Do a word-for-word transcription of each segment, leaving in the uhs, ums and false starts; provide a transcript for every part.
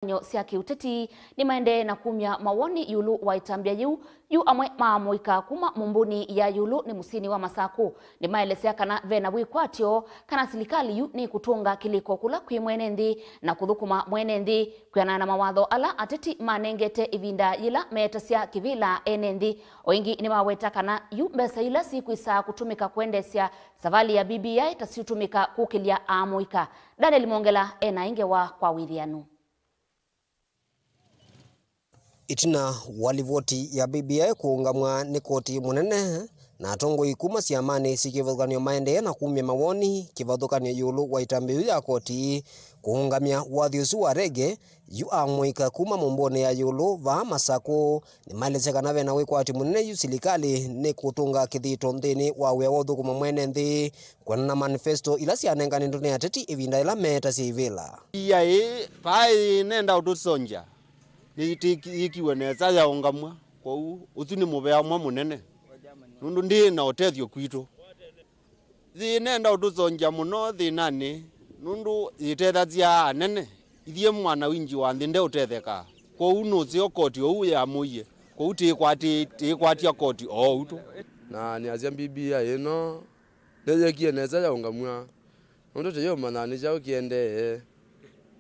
nyo sya kĩũteti nĩmaendee na kumya mawoni ĩũlũ wa ĩtambya yĩu, yu amwe ma amũika kuma mũmbũnĩ ya ĩũlũ nĩ mũsyĩnĩ wa Masakũ nĩmaelesya kana ve na wĩkwatyo kana silikalĩ yu nĩkũtũnga kĩlĩko kũla kwĩ mwene nthĩ na kũthũkũma mwene nthĩ kwĩanana na mawatho ala ateti manengete ĩvinda yĩla meetasya kĩvĩla ene nthĩ. O ĩngĩ nĩmaweta kana yu mbesa ila sikwĩsaa kũtũmĩka kũendeesya savalĩ ya B B I ta siũtũmĩka kũkĩlya amũika. Daniel Mwongela e na ĩ ngewa kwa wĩthĩanu. Ĩtina wa livoti ya B B I kũũngamw'a nĩ koti mũnene, na atongoi kuma syamanĩ syĩ kĩvathũkany'o maendee na kumya mawoni kĩvathũkany'o ĩũlũ wa ĩtambya yĩu ya koti kũũngamya wathi ũsu wa Rege, yu amũika kuma mũmbũnĩ ya ĩũlũ vaa Masakũ nĩmaelesya kana ve na wĩkwatyo mũnene yu silikalĩ nĩkũtũnga kĩthito nthĩnĩ wa wĩa wa ũthũkũma mwene nthĩ, kwĩanana na manifesto ila syanenganĩtwe nĩ ateti ĩvinda yĩla meetasya ivĩla. Ia ĩĩ, vaa ĩĩ nenda ũtũsongya, nĩyĩtĩkiwe nesa yaũngamw'a, kwoou ũsu nĩ mũvea ũmwe mũnene, nũndũ ndĩĩ na ũtethyo kwitũ. Yĩĩ nenda ũtũsongya mũno thĩnanĩ, nũndũ yĩtethasya anene, ithyĩ mwananchi wa nthĩ ndeũtetheka, kwoou nũseo koti ũu yamũie, kwoou tĩĩkwatĩ-, tĩĩkwatya koti oou tũ. Na nĩasya B B I ĩno nĩyĩkie nesa yaũngamw'a, nũndũ tũyĩũmanya nĩ kyaũ kĩendee,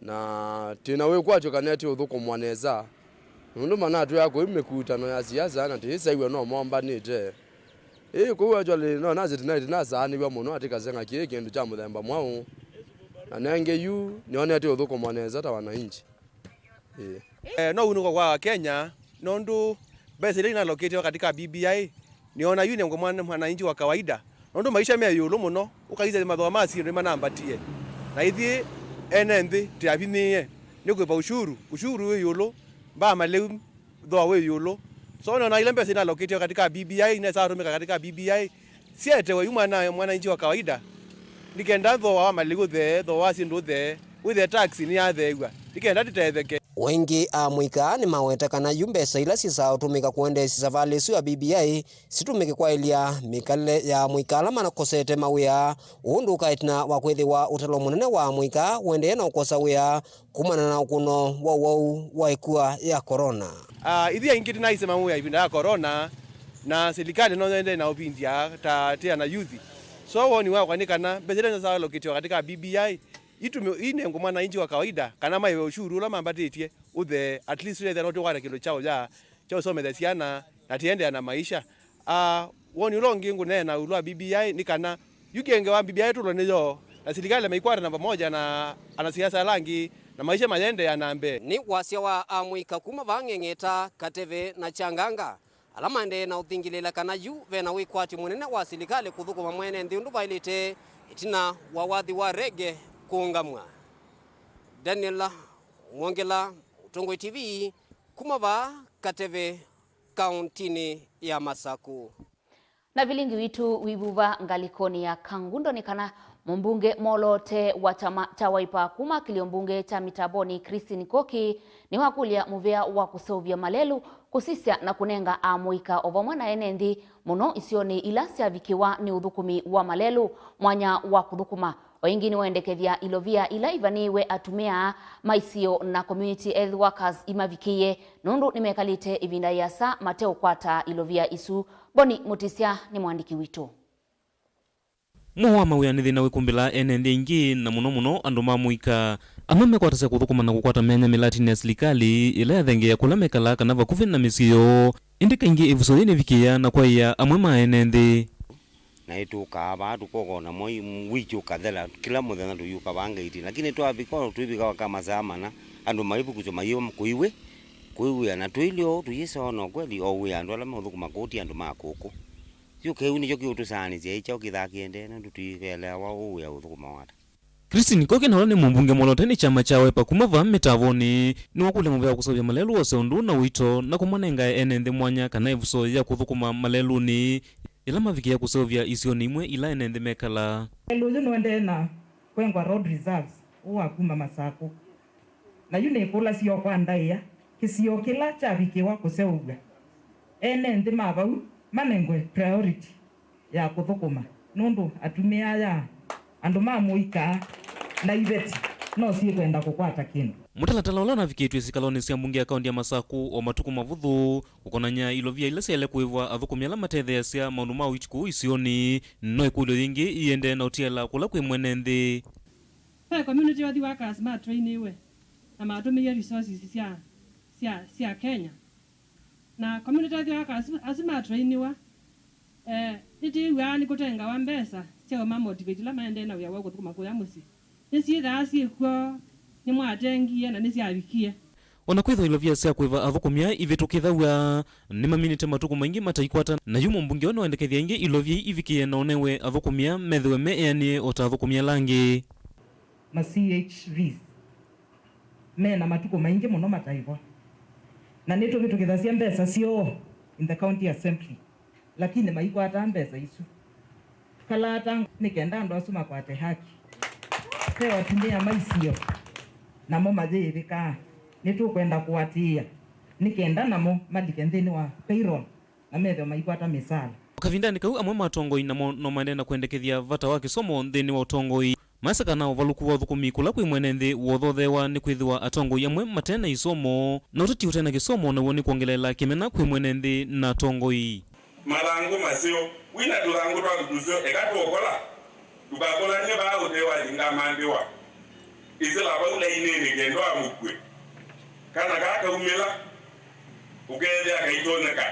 na twĩ na wĩkwatyo kana ĩtĩũthũkũmwa nesa, nũndũ manatwĩa kũu mĩkutano ya siasa na tũyĩsew'a no mombanĩte. Ĩĩ, kũu actually no nasye tonight nasaanĩw'a mũno atĩ Kaseng'a kĩĩ kĩndũ kya mũthemba mwaũ, na nenge yu nĩonete ũthũkũmwa nesa ta wananchi. Ĩĩ. Eh, no unũko kwa Kenya, nũndũ mbesa iria inalokĩtio katika B B I, nĩona yu nengwe mwana, mwananchi wa kawaida, nũndũ maisha me ĩũlũ mũno, ũkaisya mathooa ma syĩndũ nĩmanambatie. Na ithyĩ ene nthĩ tĩavinyĩĩe nĩ kwĩva ushuru, ushuru wĩ ĩũlũ, mbaa malĩu, thooa wĩ ĩũlũ. So nĩona ila mbesa inalokĩtio katika B B I, inesa atũmĩka katika B B I, syetewe yu mwana, mwananchi wa kawaida, nĩ kenda thooa wa malĩu ũthee, thooa wa syĩndũ ũthee, wĩthĩe tax nĩyatheew'a, nĩ kenda tũtetheke. O ĩngĩ amũika nĩmaweta kana yu mbesa ila syĩsaa ũtũmĩka kũendeesya savalĩ ĩsu ya B B I situtũmĩke kwaĩlya mĩkalĩle ya amũika ala makosete mawĩa, ũũ ndũka ĩtina wa kwĩthĩwa ũtalo mũnene wa amũika ũendee na ũkosa wĩa kumana na ũkũno wa ũwau wa ĩkua ya corona. Ah, ithyĩ aingĩ tũnaisye mawĩa ĩvinda ya corona, na silikalĩ no yendee na ũvindya ta tĩ ana yuthi. So woni wakwa nĩ kana mbesa ila nĩsyalokĩtwe katika B B I, itũmĩ-, inengwe mwananchi wa kawaida, kana maiwe ushuru ũla mambatĩtye ũthee, at least tũyethĩa no tũkwata kĩndũ kya ũya, kya ũsomethya syana, na tĩendeea na maisha. Ah, woni ũla ũngĩ ngũneena ĩũlũ wa B B I nĩ kana yu kĩenge wa B B I ĩtũlwe nĩyo, na silikalĩ maikwatana pamoja na anasiasa ala angĩ, na maisha mayendeea na mbee. Nĩ wasya wa amũika kuma vaa Ng'eng'eta, Kateve na Kyanganga, ala maendee na ũthingĩlĩĩla kana yu ve na wĩkwatyo mũnene wa silikalĩ kũthũkũma mwene nthĩ ũndũ vaĩlĩte ĩtina wa wathi wa Rege kũũngamw'a. Daniel Mwongela, Ũtongoi T V, kuma vaa Kateve, kauntinĩ ya Masakũ. Na vilingi witũ wĩvuva ngalĩkonĩ ya Kangundo nĩ kana mũmbunge mwoloote wa kyama kya Wiper kuma kĩlio mbunge kya Mitavoni, Christine Koki, nĩwakũlya mũvea wa kũseũvya malelũ, kũsisya na kũnenga amũika o vamwe na ene nthĩ mũno isionĩ ila syavikĩwa nĩ ũthũkũmi wa malelũ mwanya wa kũthũkũma. O ĩngĩ nĩwendekethya ilovia ila ivanĩĩwe atumĩa ma isio na community health workers imavikĩĩe, nũndũ nĩmekalĩte ĩvinda yĩasa mateũkwata ilovia isu. Boni Mũtĩsya nĩ mwandĩki witũ. Mwaũ wa mawĩa nĩ thĩna wĩkumbĩlaa ene nthĩ aingĩ, na mũno mũno andũ ma mũika. Amwe mekwatasya kũthũkũma na kũkwata myanya mĩlatinĩ ya silikalĩ ĩla yathengeea kũla mekalaa kana vakuvĩ na mĩsyĩ yoo, ĩndĩ kaingĩ ĩvuso yĩĩ nĩvikĩĩaa na kwaĩa amwe ma ene nthĩ. Na ĩtũkaa vaa tũkoka o namo wiki ũkathela, kĩla mũthenya tũyũka vaa ngeitini, lakini twavika o twĩvika ka masaa mana, andũ maivukusya maiwa kũiw'ĩ, kũiw'ĩa, na tũilyĩ ũu tũyĩsĩ o na kweli o wĩa andũ ala meũthũkũma kũu ti andũ ma kũkũ. Yu kĩu nĩkyo kĩũtũsaanĩsya ĩ kyaũ kĩthaa kĩendee, nũndũ tũieleawa ũũ wĩa ũthũkũmawa ata. Christine Koki na ũla nĩ mũmbunge mwolote nĩ kyama kya Wiper kuma vaa Mitavoni, nĩwakũlya mũvea wa kũseũvya malelũ wose ũndũ na ũito na kũmanengae ene nthĩ mwanya kana ĩvuso ya kũthũkũma malelũnĩ ĩla mavikĩĩa kũseũvya isionĩ imwe ila ene nthĩ mekalaa. Malelũ ũyũ nũendee na kwengwa road reserves ũũ wa kuma Masakũ. Na yu nĩkũlasya o kwa ndaĩa, kĩsio kĩla kyavikĩwa kũseũvw'a, ene nthĩ ma vau manengwe priority ya kũthũkũma, nũndũ atumĩa aya, andũ ma mũika na iveti. no syĩkwenda kũkwata kĩndũ. Mũtalatala ũla ũnavikĩtw'e sikalonĩ sya mbunge ya kaũnti ya Masaku o matukũ mavũthũ ũkonany'a ilovia ila syaĩle kũĩvwa athũkũmi ala matetheeasya maũndũ ma ũiiti kũu isionĩ, no ĩkũlyo yĩngĩ iendee na ũtiala kũla kwĩ mwene nthĩ. Ve community health workers matrainiwe na matũmĩie resources sya, sya, sya Kenya. Na community health workers asu, asu matrainiwa, eh, nĩtwĩw'aa nĩkũtengawa mbesa sya ũma motivate ila maendee na wĩa wa kũthũkũma kũya mũsyĩ. Nĩsyĩthaa syĩ kw'o, nĩmwatengie na nĩsyavikie. O na kwĩthwa ilovia sya kũĩva athũkũmi aa ivĩtũkĩthaw'a, nĩmaminĩte matukũ maingĩ mataikwata, na yu mũmbunge ũũ nĩwendekethya ĩngĩ ilovia ii ivikĩe na ũnewe athũkũmi aa methĩwe me eanĩe o ta athũkũmi ala angĩ. Ma C H Vs me na matukũ maingĩ mũno mataĩvwa, na nĩtũvĩtũkĩthasya mbesa syoo in the county assembly, lakini maikwataa mbesa isu. Kalata nĩ kenda andũ asu makwate haki. Ve atumĩa ma isio, namo mayĩĩvĩkaa. Nĩtũkwenda kũatĩĩa nĩ kenda namo malike nthĩnĩ wa payroll na methĩwe maikwata mĩsaala. O kavindanĩ kau, amwe ma atongoi namo no maendee na kwendekethya vata wa kĩsomo nthĩnĩ wa ũtongoi. Maasya kana ũvalũku wa ũthũkũmi kũla kwĩ mwene nthĩ wothotheewa nĩ kwĩthĩwa atongoi amwe mate na isomo, na ũteti ũte na kĩsomo naw'o nĩ kwongeleela kĩmena kwĩ mwene nthĩ na atongoi. Mathangũ maseo, wĩna tũthangũ twaku tũseo, eka twokola. Ndũkakolany'e vaa ũtee wathi ngamandĩwa. Ĩsĩla vau lainĩnĩ kenda wamũkue. Kana kaa kaumĩla, ũkethĩa kaitonyeka.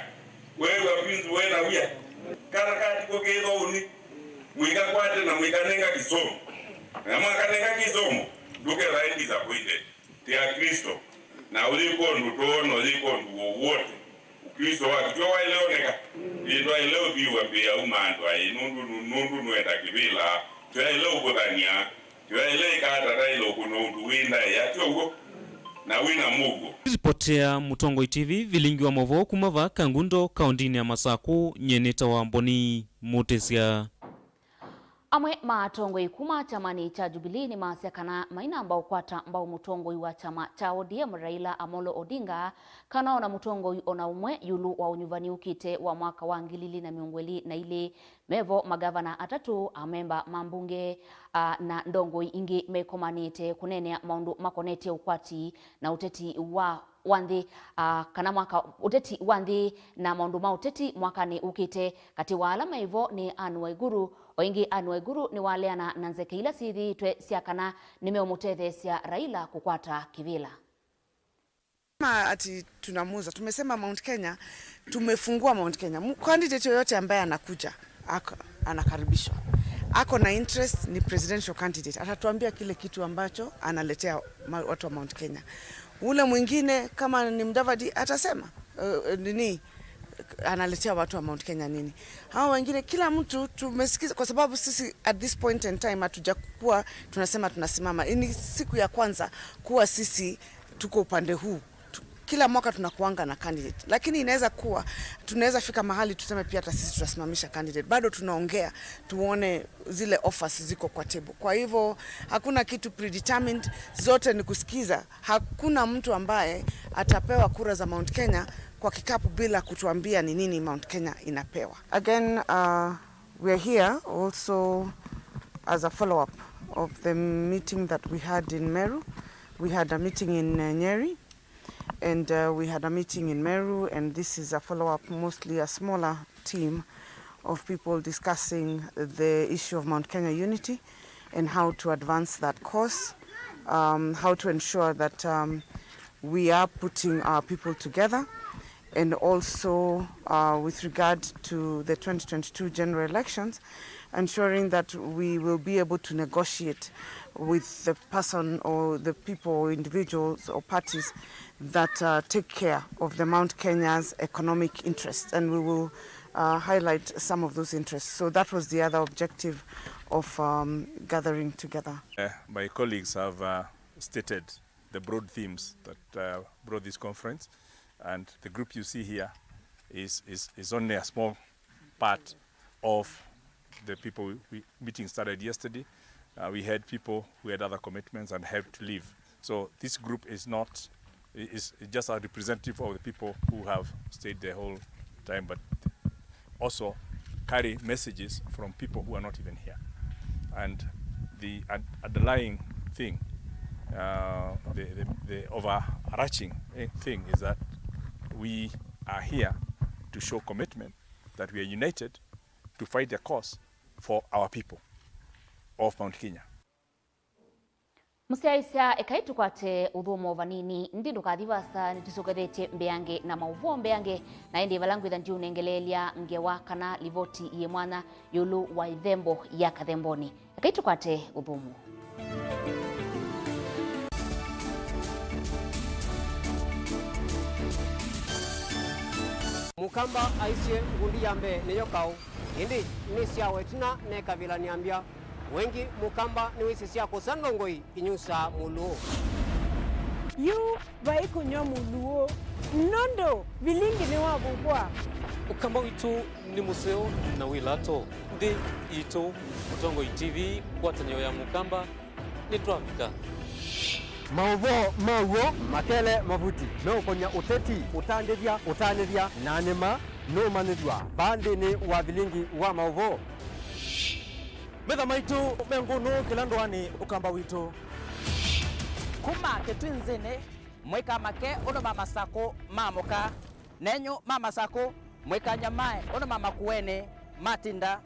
Weew'a kwinzu we na wia. Kana katiko kĩthounĩ. Mũikakwate na mũikanenga kĩsomo. Na mwakanenga kĩsomo, ndũkethĩwe disappointed. Ti Aklĩsto. Na ũyĩka ũndũ too na ũyĩka ũndũ wowote, Ũklĩsto waku tyo waĩle oneka. Ĩĩ, ndwaĩle ũthiwa mbĩa uma andũ aĩ, nũndũ nũ-, nũndũ nũenda kĩvĩla. Twaĩle ũvũthany'a. Twaĩle ĩkata taĩle ũkũna ũndũ wĩ ndaĩa, tyo w'o? Na wĩ na mũuo. Nĩripotea Mũtongoi T V, vilingi wa maũvoo kuma vaa Kangundo, kaũndinĩ ya Masakũ, nyie nĩtawa Mboni Mũtĩsya. Amwe ma atongoi kuma kyamanĩ kya Jubilee nĩmasya kana mainamba ũkwata mbau mũtongoi wa kyama kya O D M Raila Amolo Odinga kana ona mũtongoi ona ũmwe ĩũlũ wa ũnyuvani ũkĩte wa mwaka wa ngili ilĩ na mĩongo ĩlĩ na ilĩ. Mevo magavana atatũ, amemba ma mbunge, a, na ndongoi ingĩ mekomanĩte kũneenea maũndũ makonetye ũkwati na ũteti wa, wa nthĩ, a, kana mwaka, ũteti wa nthĩ na maũndũ ma ũteti mwakanĩ ũkĩte. Katĩ wa ala maivo nĩ Anne Waiguru. O ĩngĩ, Anne Waiguru nĩwaleana na nzeke ila syĩthĩĩtwe sya kana nĩmeũmũtetheesya Raila kũkwata kĩvĩla. Kama ati tunamuuza, tumesema Mount Kenya, tumefungua Mount Kenya. Mu-, candidate yoyote ambaye anakuja, ako, anakaribishwa. Ako na interest, ni presidential candidate. Atatuambia kile kitu ambacho analetea ma-, watu wa Mount Kenya. Ule mwingine kama ni Mudavadi atasema, eh, eh, nini, analetea watu wa Mount Kenya nini. Hao wengine, kila mtu tumesikiza, kwa sababu sisi at this point in time hatujakuwa tunasema tunasimama. Hii ni siku ya kwanza kuwa sisi tuko upande huu. Tu-, kila mwaka tunakuanga na candidate, lakini inaweza kuwa tunaweza fika mahali tuseme pia hata sisi tutasimamisha candidate. Bado tunaongea tuone zile offers ziko kwa table. Kwa hivyo hakuna kitu predetermined, zote ni kusikiza. Hakuna mtu ambaye atapewa kura za Mount Kenya kwa kikapu bila kutuambia ni nini Mount Kenya inapewa. Again, uh, we are here also as a follow-up of the meeting that we had in Meru. We had a meeting in, uh, Nyeri, and, uh, we had a meeting in Meru, and this is a follow-up, mostly a smaller team of people discussing the issue of Mount Kenya unity and how to advance that cause, um, how to ensure that, um, we are putting our people together, and also, uh, with regard to the twenty twenty-two general elections, ensuring that we will be able to negotiate with the person or the people or individuals or parties that, uh, take care of the Mount Kenya's economic interests, and we will, uh, highlight some of those interests. So that was the other objective of, um, gathering together. Uh, my colleagues have, uh, stated the broad themes that, uh, brought this conference, and the group you see here is, is, is only a small part of the people we, we, meeting started yesterday. Uh, we had people who had other commitments and had to leave. So this group is not, is just a representative of the people who have stayed the whole time, but also carry messages from people who are not even here. And the un-, underlying thing Uh, the, the, the overarching, eh, thing is that we are here to show commitment that we are united to fight the cause for our people of Mount Kenya. Mũsyaĩĩsya, ekai tũkwate ũthũmũo vanini. Ndi ndũkathi vaasa, nĩtũsyokethĩtye mbeange na maũvoo mbeange, na ĩndĩ vala ngwĩtha ndiũnengeleelya ngewa kana livoti yĩ mwanya ĩũlũ wa ĩthembo ya Kathembonĩ. Ekai tũkwate ũthũmũo. Mũkamba aisye, ngundi ya mbee nĩyo kaũ, ĩndĩ nĩsyawa ĩtina nekavilany'a mbya. Wengĩ Mũkamba nĩwĩsĩ sya kũsa ndongoi inyusaa mũlũũ. Yu vai kũnyw'a mũlũũ, nũndũ vilingi nĩwavuvwa. Ũkamba witũ nĩ mũseo na wĩ lato. Nthĩ itũ, Mũtongoi T V, ngwatanĩo ya Mũkamba, nĩtwavika. Maũvoo ma w'o makele mavuti meũkony'a ũteti, ũtandĩthya, ũtanĩthya, na nĩma nũũmanyĩthw'a vaa nthĩnĩ wa vilingi wa maũvoo. Metha maitũ me ngũnũ kĩla ndũanĩ Ũkamba witũ. Kuma Kĩtwinzĩnĩ, mũikamake ũndũ ma Masakũ ma mũka, nenyu ma Masakũ, mũikanyamae ũndũ ma Makuenĩ matinda.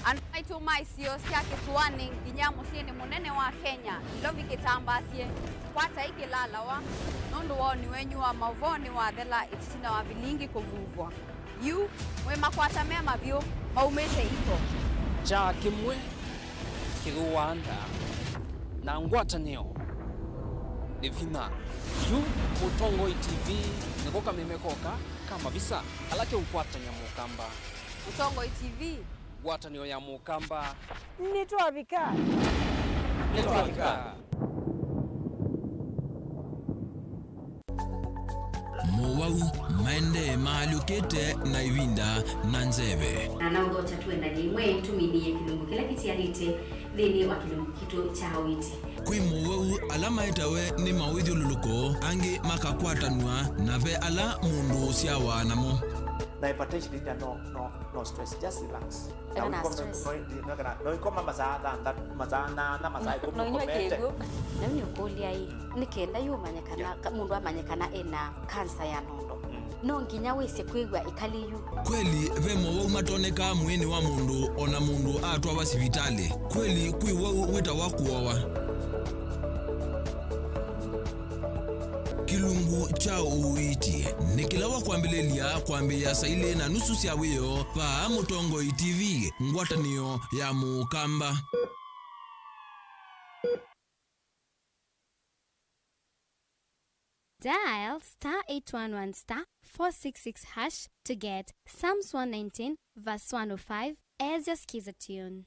Andũ maitũ ma isio sya kĩsũanĩ nginya mũsyĩnĩ mũnene wa Kenya, Nairobi kĩtambaasye, kwatai kĩlalawa, nũndũ woni wenyu wa maũvoo nĩwathela ĩtina wa vilingi kũvuvwa. Yu, mwĩ makwata me mavyũ, maumĩte iko. Kyaa kĩmwe kĩthũaa nda, na ngwatanĩo nĩ vinya. Yu, Mũtongoi T V nĩko kameme koka ka mavisa ala keũkwatany'a Mũkamba. Mũtongoi T V. Ngwatanĩo ya Mũkamba. Nĩtwavika. Nĩtwavika. Mowau maendee maalyũkĩte na ĩvinda na nzeve. Na naũthokya tũendany'e ĩmwe tũminĩe kĩlungu kĩla kĩtialĩte nthĩnĩ wa kĩlungu kitũ kya ũiiti. Kwĩ mowau ala maetawe nĩ mawĩthyũlũlũko, angĩ makakwatanw'a, na ve ala mũndũ ũsyawa namo. Na hypertension ĩndĩ no, no, no stress, just relax. Eka na stress. No, no, no, no, no, ikoma masaa thanthatũ, masaa nana, masaa ĩkũmi ũkomete. Noinyw'a kĩw'ũ. Na yu nĩũkũlya ĩ, nĩ kenda yu ũmanye kana, yeah, ka-, mũndũ amanye kana ena kansa ya nondo. Mm. No nginya wĩsĩ kwĩw'a ĩkali yu. Kweli, ve mowau matonekaa mwĩĩnĩ wa mũndũ o na mũndũ atwawa sivitalĩ. Kweli, kwĩ wau wĩtawa kũowa. Kĩlungu kya ũiiti nĩ kĩla wa kwambĩlĩlya kwambĩĩa saa ilĩ na nusu sya wĩoo vaa Mũtongoi T V, ngwatanĩo ya Mũkamba. Dial star eight one one star four six six hash to get Psalms one nineteen verse one oh five as your skiza tune.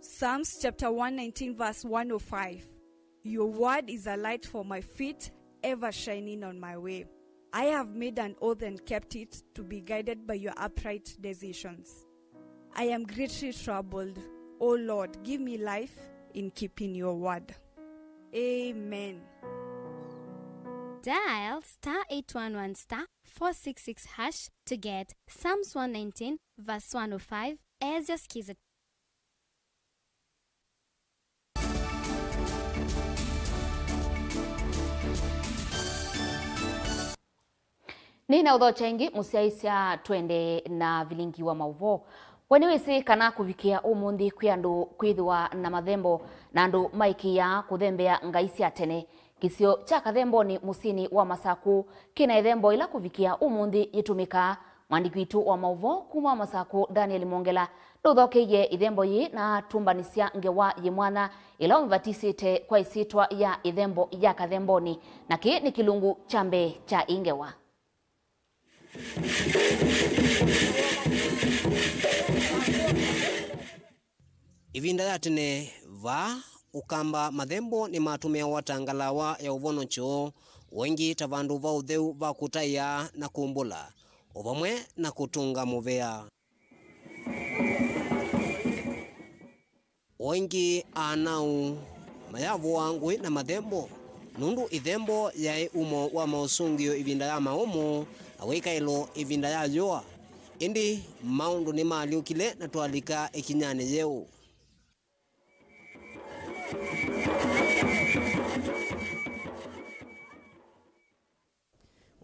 Psalms chapter one nineteen verse one oh five. Your word is a light for my feet, ever shining on my way. I have made an oath and kept it, to be guided by your upright decisions. I am greatly troubled. O Lord, give me life in keeping your word. Amen. Dial star eight one one star four six six hash to get Psalms one nineteen verse one oh five as your skiza. Nĩnaũthokya ĩngĩ, mũsyaĩĩsya, twende na vilingi wa maũvoo. We nĩwĩsĩ kana kũvikĩa ũmũnthĩ kwĩ andũ kwĩthĩwa na mathembo, na andũ maĩkĩĩaa kũthembea ngai sya tene? Kĩsio kya Kathembonĩ mũsyĩnĩ wa Masakũ kĩna ĩthembo ĩla kũvikĩa ũmũnthĩ yĩtũmĩkaa. Mwandĩki witũ wa maũvoo kuma Masakũ, Daniel Mwongela, nũthokeie ĩthembo yĩĩ na atũmbanĩsya ngewa yĩ mwanya ĩla ũmĩvatisĩte kwa ĩsyĩtwa ya ĩthembo ya Kathembonĩ, na kĩĩ nĩ kĩlungu kya mbee kya ĩ ngewa. Ĩvinda ya tene, vaa Ũkamba, mathembo nĩmatũmĩawa ta ngalawa ya ũvonokyo, o ĩngĩ ta vandũ va ũtheu va kũtaĩa na kũmbũla, o vamwe na kũtũnga mũvea. O ĩngĩ, anau mayavũaa ngũĩ na mathembo, nũndũ ĩthembo yaĩ umo wa maũsũngĩo ĩvinda ya maũmũ, na wĩkaĩlo ĩvinda ya yũa. Ĩndĩ maũndũ nĩmaalyũkile na twalika ĩkinyanĩ yeũ.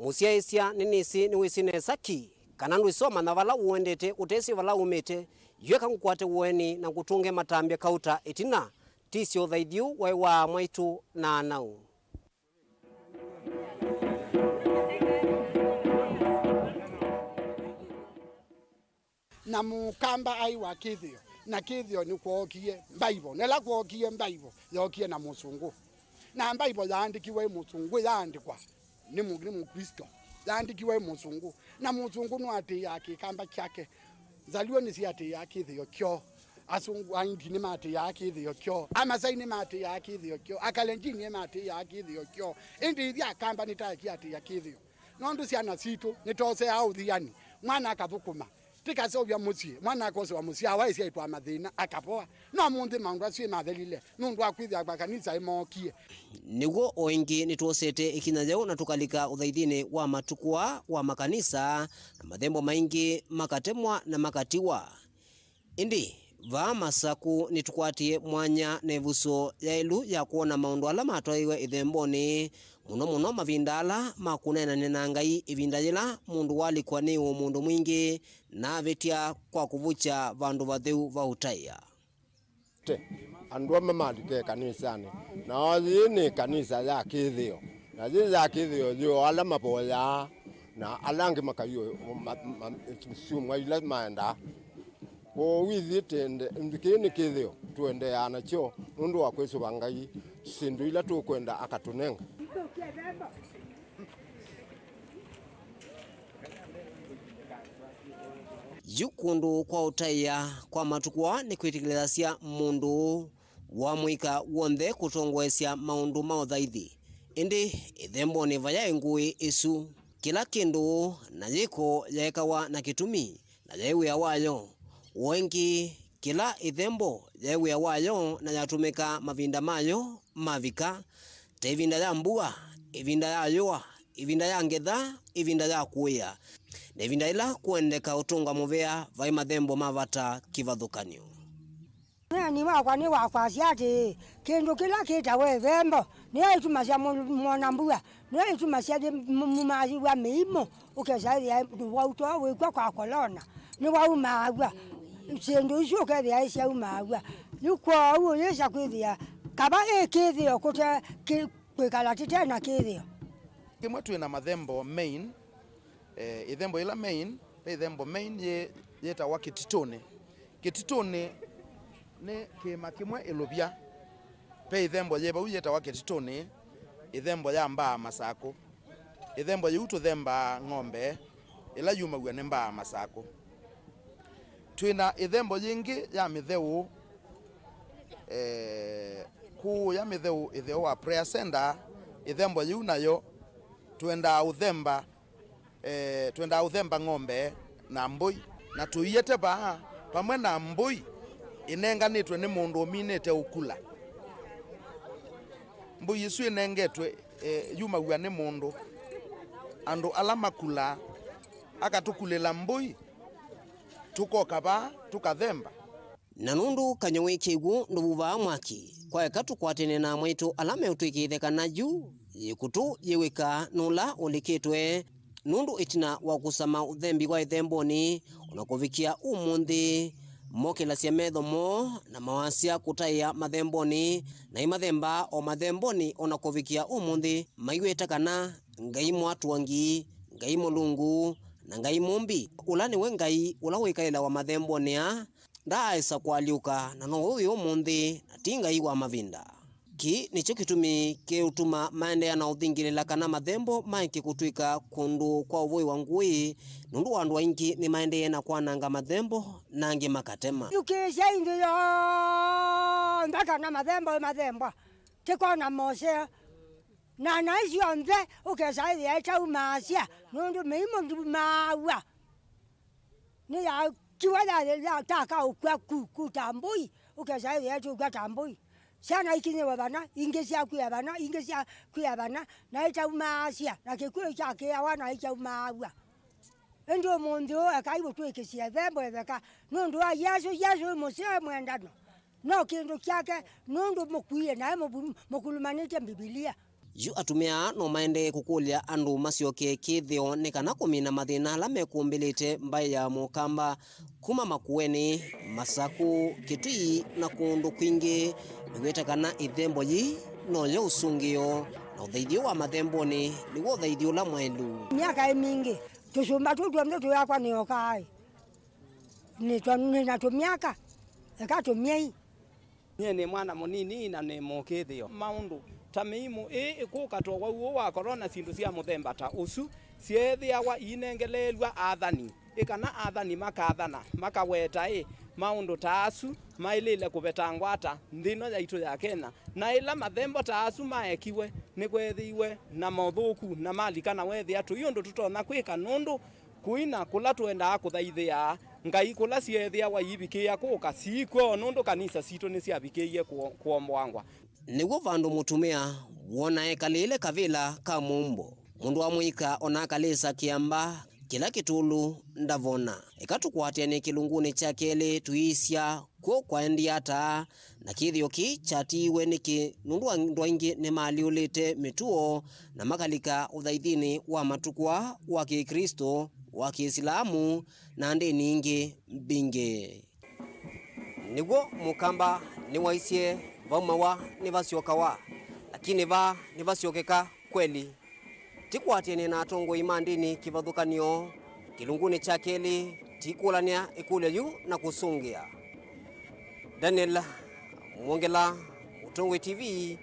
Mũsyaĩĩsya nĩnĩsĩ nĩwĩsĩ nesa ki kana ndwĩsomanya vala ũendete ũtesĩ vala umĩte, yu eka ngũkwate ũeni na ngũtũnge matambya kauta ĩtina, tisye ũthaithi ũũ waĩ wa mwaitũ na anau. Na mũkamba aĩ wa kĩthĩo, na kĩthĩo nĩkwookie Mbaivo, na ĩla kwookie Mbaivo, yookie na mũsũngũ. Na Mbaivo yaandĩkiwe ĩ mũsũngũ, yaandĩkwa nĩ mũ-, nĩ Mũklĩsto, yaandĩkiwe ĩ mũsũngũ. Na mũsũngũ nũatĩĩaa kĩkamba kyake. Nzaluo nĩsyĩatĩĩaa kĩthĩo kyoo. Asũngũ aingĩ nĩmatĩĩaa kĩthĩo kyoo. Amasai nĩmatĩĩaa kĩthĩo kyoo. Akalenjini nĩmatĩĩaa kĩthĩo kyoo. Ĩndĩ ithyĩ Akamba nĩtaekiatĩĩa kĩthĩo. Nũndũ syana sitũ nĩtooseaa ũthiani, mwana akathũkũma, tĩkaseũvya mũsyĩ, mwana akosewa mũsyaawa ĩsyaĩtwa mathĩna, akavoa. No ũmũnthĩ maũndũ asu nĩmathelile nũndũ wa kwĩthĩa makanisa nĩmookie. Nĩw'o o ĩngĩ nĩtwosete ĩkinya yĩu na tũkalika ũthaithinĩ wa matukũ aa wa makanisa, na mathembo maingĩ makatemwa na makatiwa. Ĩndĩ vaa Masakũ nĩtũkwatie mwanya na ĩvuso yaĩlu ya kwona maũndũ ala matwaĩwe ĩthembonĩ, mũno mũno mavinda ala ma kũneenany'a na Ngai, ĩvinda yĩla mũndũ walikwa nĩ ũmũndũ mwingĩ na avĩtya kwa kũvukya vandũ vatheu va ũtaĩa. Te, andũ amwe malika ĩkanisanĩ, nao yĩĩ nĩ ĩkanisa ya kĩthĩo, na yĩĩ ya kĩthĩo yĩ o ala mavoyaa, na ala angĩ makaiũ ma, ma, syumwa ila maendaa. Kwoou ithyĩ tende, kĩĩ nĩ kĩthĩo tũendeeaa nakyo nũndũ wa kwĩsũva Ngai syĩndũ ila tũkwenda akatũnenga. Yu kũndũ kwa ũtaĩa kwa matukũ aa nĩkwĩtĩkĩlĩthasya mũndũ wa mũika w'onthe kũtongoesya maũndũ ma ũthaithi. Ĩndĩ ĩthembonĩ vayaĩ ngũĩ ĩsu. Kĩla kĩndũ na yĩko yaekawa na kĩtumi, na yaĩ wĩa wayo. Ũengĩ, kĩla ĩthembo yaĩ wĩa wayo na yatũmĩkaa mavinda mayo mavika, ta ĩvinda ya mbua, ĩvinda ya yũa, ĩvinda ya ngetha, ĩvinda ya kũĩa, na ĩvinda yĩla kũendeka ũtũnga mũvea vaĩ mathembo ma vata kĩvathũkany'o. Mwĩani wakwa nĩ wa kwasya atĩĩ, kĩndũ kĩla kĩtawa ĩthembo nĩyo ĩtumasya mũ-, mwona mbua, nĩyo ĩtumasya yĩ-, mu-, mumaasiw'a mĩimũ, ũkesa ĩthĩa wau too wĩkw'a kwa kolona nĩwaumaaw'a, syĩndũ isu ũkethĩa ĩsyaumaaw'a. Yu kwoou ũyĩsa kwĩthĩa kava ĩ kĩthĩo kũte kĩ-, kwĩkala tĩte na kĩthĩo. Kĩmwe twĩ na mathembo main, eh, ĩthembo yĩla main, ve ĩthembo main yĩ-, yĩtawa Kĩtitũnĩ. Kĩtitũnĩ nĩ kĩĩma kĩmwe ĩlũvya. Ve ĩthembo yĩ vau yĩtawa Kĩtitũnĩ, ĩthembo ya mbaa Masakũ. Ĩthembo yĩu tũthembaa ng'ombe ĩla yumaw'a nĩ mbaa Masakũ. Twĩ na ĩthembo yĩngĩ ya mĩtheũ, eh, kũũya mĩtheũ ĩtheo wa Prayer Center, ĩthembo yĩu nayo twendaa ũthemba, eh, twendaa ũthemba ng'ombe na mbũi. Na tũiete vaa vamwe na mbũi ĩnenganĩtwe nĩ mũndũ ũminĩte ũkula. Mbũi ĩsu ĩnengetwe, eh, yumaw'a nĩ mũndũ. Andũ ala makulaa, akatũkulĩla mbũi, tũkoka vaa, tũkathemba. Na nũndũ kanyũĩ kĩw'ũ ndũvuvaa mwaki, kwaeka tũkwatene na amwaitũ ala meũtwĩkĩĩthya kana yu ĩkũtũ yĩw'ĩka nũla ũlikĩtwe, nũndũ ĩtina wa kũsama ũthembi wa ĩthembonĩ, o na kũvikĩa ũmũnthĩ, mokĩlasya metho moo na mawasya kũtaĩa mathembonĩ, na imathembaa o mathembonĩ o na kũvikĩa ũmũnthĩ, maiweta kana Ngai Mwatũangi, Ngai Mũlungu, na Ngai Mũmbi, ũla nĩwe Ngai ũla wĩkalĩlawa mathembonĩ aa, ndaaĩsa kũalyũka, na now'o wĩ ũmũnthĩ, na ti Ngai wa mavinda. Kĩĩ nĩkyo kĩtumi kĩũtuma maendeea na ũthingĩlĩla kana mathembo maeke kũtw'ĩka kũndũ kwa ũvũĩ wa ngũĩ, nũndũ andũ aingĩ nĩmaendee na kwananga mathembo, na angĩ makatema. Yũkĩĩsyai nthĩ yonthe kana mathembo ĩmathembwa, tĩkona moseo, na naĩ syonthe ũkesa ĩthĩa ĩtaumaasya, nũndũ mĩimũ ndumaaw'a. Nĩyakiwa ya, ya, ta kaũkw'a ku, ku ta mbũi, ũkesa ĩthĩa ĩtũkw'a ta mbũi. Syana ikinyĩwe vana, ingĩ syakw'ĩa vana, ingĩ syakw'ĩa vana, na ĩtaumaasya, na kĩkw'ũ kyakĩawa na ĩkyaumaaw'a. Ĩndĩ ũmũnthĩ ũũ ekai ũtw'ĩkĩsye ĩthembo ĩtheka, nũndũ wa Yesũ, Yesũ wĩ mũseo e mwendano. No kĩndũ kyake, nũndũ mũkwie naĩ mũvu-, mũkulumanĩtye Mbivilia. Yu atumĩa no maendee kũkũlya andũ masyoke kĩthĩo nĩ kana kũmina mathĩna ala mekũmbĩlĩte mbaĩ ya Mũkamba kuma Makueni, Masakũ, Kitui na kũndũ kwingĩ, mew'ĩte kana ĩthembo yĩĩ noyo ũsũngĩo, na ũthaithyo wa mathembonĩ nĩw'o ũthaithyo ũla mwaĩlu. Myaka ĩ mingĩ, tũsũmba tũu twonthe twĩakwa nĩ okaa ĩ. Nĩ twa-, nĩ na tũmyaka, eka tũmyei. Nyie nĩ mwana mũnini na nĩ mũkĩthĩo. Maũndũ ta mĩimũ ĩĩ ĩkũka, ta ũwau ũũ wa korona, syĩndũ sya mũthemba ta ũsu syeethĩawa iinengeleelw'a athani, ĩ kana athani makathana, makaweta ĩ maũndũ ta asu maĩlĩle kũvetangwa ata nthĩ ĩno yaitũ ya Kenya. Na ĩla mathembo ta asu maekiwe, nĩkweethĩiwe na mothũku na malika, na weethĩa tũi ũndũ tũtonya kwĩka, nũndũ kũina kũla tũendaa kũthaithĩa Ngai kũla syeethĩawa iivikĩĩa kũka, siikw'o, nũndũ kanisa sitũ nĩsyavikĩie kũo-, kũomboangwa. Nĩw'o vandũ mũtumĩa wona ekalĩle kavĩla ka mũmbo, mũndũ wa mũika ona akalĩsa kĩamba kĩla kĩtũlu ndavona. Eka tũkwatĩanĩe kĩlungunĩ kya kelĩ tũisya kw'o kwaendie ata. Na kĩthĩo kĩĩ kyatiiwe nĩkĩ? Nũndũ andũ aingĩ nĩmaalyũlĩte mĩtuo na makalika ũthaithinĩ wa matukũ aa wa Kĩklĩsto, wa Kĩisilamu, na ndĩni ingĩ mbingĩ. Nĩw'o Mũkamba nĩwaisye, vaumawa nĩvasyokawa, lakini vaa nĩvasyokeka kweli. Tĩkwatĩanĩe na atongoi ma ndĩni kĩvathũkany'o kĩlungunĩ kya kelĩ, tikũlany'a ĩkũlyo yu na kũsũngĩa. Daniel Mwongela, Mũtongoi T V,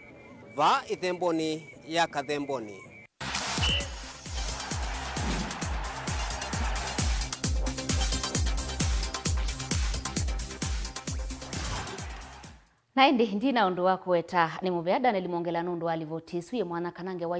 vaa ĩthembonĩ ya Kathembonĩ. Na ĩndĩ ndi na ũndũ wa kũweta. Nĩ mũvea Daniel Mwongela nũndũ wa livoti ĩsu yĩ mwanya kana ngewa